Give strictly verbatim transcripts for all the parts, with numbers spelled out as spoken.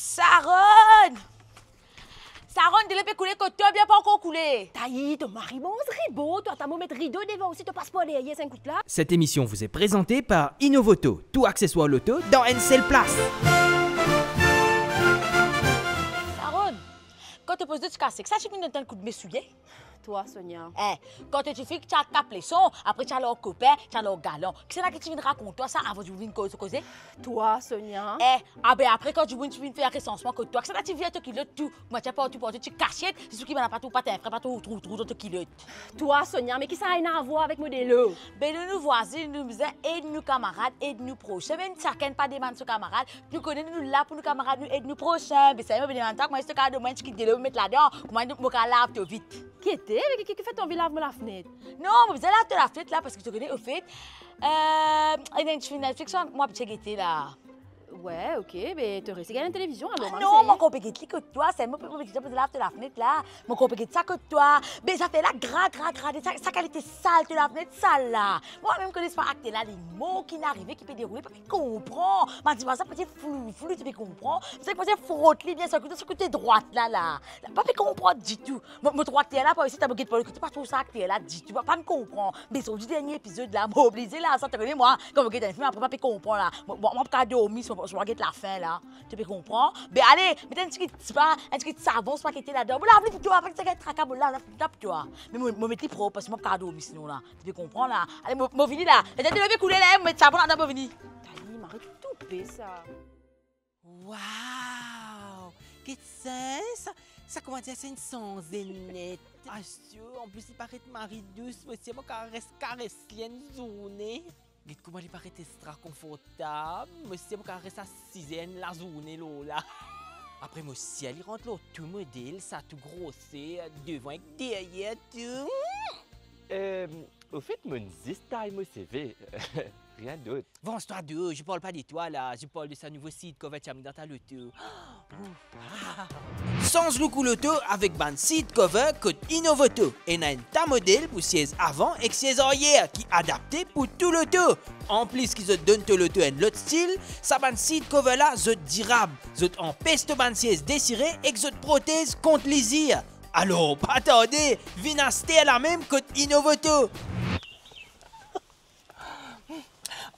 Saronn! Saronn, delo pe koule kot twa oubien pa ankor koule? Tayi, to mari manz ribo, twa ta mo met rido devan osi, to pas par deryer, sa enn kout la. Cette émission vous est présentée par Innovoto, tout accessoire loto dans une seule place. Saronn, kan to poz do ti kase, ki sa ti vinn donn twa enn koudme soulie? Twa, Sonia. Eh, kan to ti fini, ti al kap leson, apre ti al ar kopin, ti al ar galan. Kisannla ki ti vinn rakont twa sa avan to vinn koz koze? Twa, Sonia. Eh, abe apre kan dimoun ti vinn fer resansman kot twa, kisannla ti vir ar to kilot tou? Mwa ti partou, partou ti kasiet, zis ki bann la pa trouv, pa ti fre, pa trouv, trouv, trouv dan to kilot. Twa, Sonia, me ki sa ena a vwar avek mo delo? Be nou, nou vwazin, nou bizin ed nou kamarad, ed nou prosin. Mem sakenn pa demann so kamarad, nou kone nou, nou la pou nou kamarad, nou ed nou prosin. Be sa mo pe demann twa, kouma to kapav donn mwa enn tigit delo mo met ladan, kouma mo kapav lav to vit. Kiete, me ki, ki, ki fer to anvi lav mo lafnet? Non, mo bizin lav to lafnet la, parski to kone, ofet, eh, ena enn difinn Netflix, mwa pe gete la. Wi, ok, be to reste gard enn televizion alor. Ah non, mo ankor pe get li kot twa, selman mo pe, mo pe get sa pou lav to lafnet la. Mo ankor pe get sa kot twa. Be zafer la gra, gra, gra, de sa, sa kalite sal to lafnet sal la. Mwa mem kone sa akter la, li mor, ki inn arive, ki pe deroule, pa pe konpran. Mo dir twa sa, pase flou, flou, to pe konpran. Sa ki pase, frot li bien, sa kote, sa kote drwat la, la. La, pa pe konpran ditou. Mo, mo trouv akter la, par isi, ta mo get par lot kote, pa trouv sa akter la ditou, pa, pa konpran. Be zordi dernie epizod la, mo oblize lav sa, to kone mwa, kan mo get enn fim, apre pa pe konpran la. Mo, mo, mo pa kapav dormi, si mo, si mo pa get lafin la. To pe konpran? Be ale, met enn tigit dipa, enn tigit savon, spaghetti ladan. Mo lav li pou twa, pa ti gagn traka, mo lav li pou twa. Me mo, mo met li prop, parski mo pa kapav dormi sinon la. To pe konpran la? Ale, mo, mo vini la. Lerla delo pe koule la, mo met savon ladan, mo vini. Tayi, mari toupe sa. Wow! Get sa, sa, sa koumadir sanze net. Asyo, anplis li paret mari dous, mo sir mo kapav res kares li enn zourne. Get kouma li paret extra konfortab, mo sir mo kapav res asize enn lazourne lor la. Apre mo sir li rant lor tou model, sa tou groser, devan ek deryer tou. Ehm, ofet, mo'nn zis tay mo seve, rien d'autre. Vans twa do, je parle pas de toi là, je parle de sa nouvo seat cover ti amenn dan ta loto. Sanz look ou loto avek bann seat cover kot Innovoto. Ena enn ta model pou siez avan ek siez aryer ki adapte pou tou loto. Anplis ki zot donn to loto enn lot stil, sa bann seat cover la zot dirab, zot anpes to bann siez desire ek zot protez kont lizir. Alor pa tarde, vinn aster la mem kot Innovoto.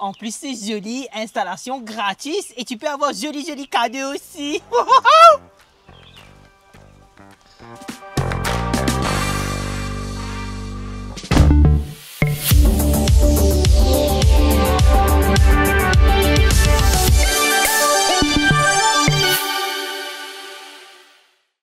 En plus, c'est joli, installation gratuite et tu peux avoir joli, joli cadeau aussi.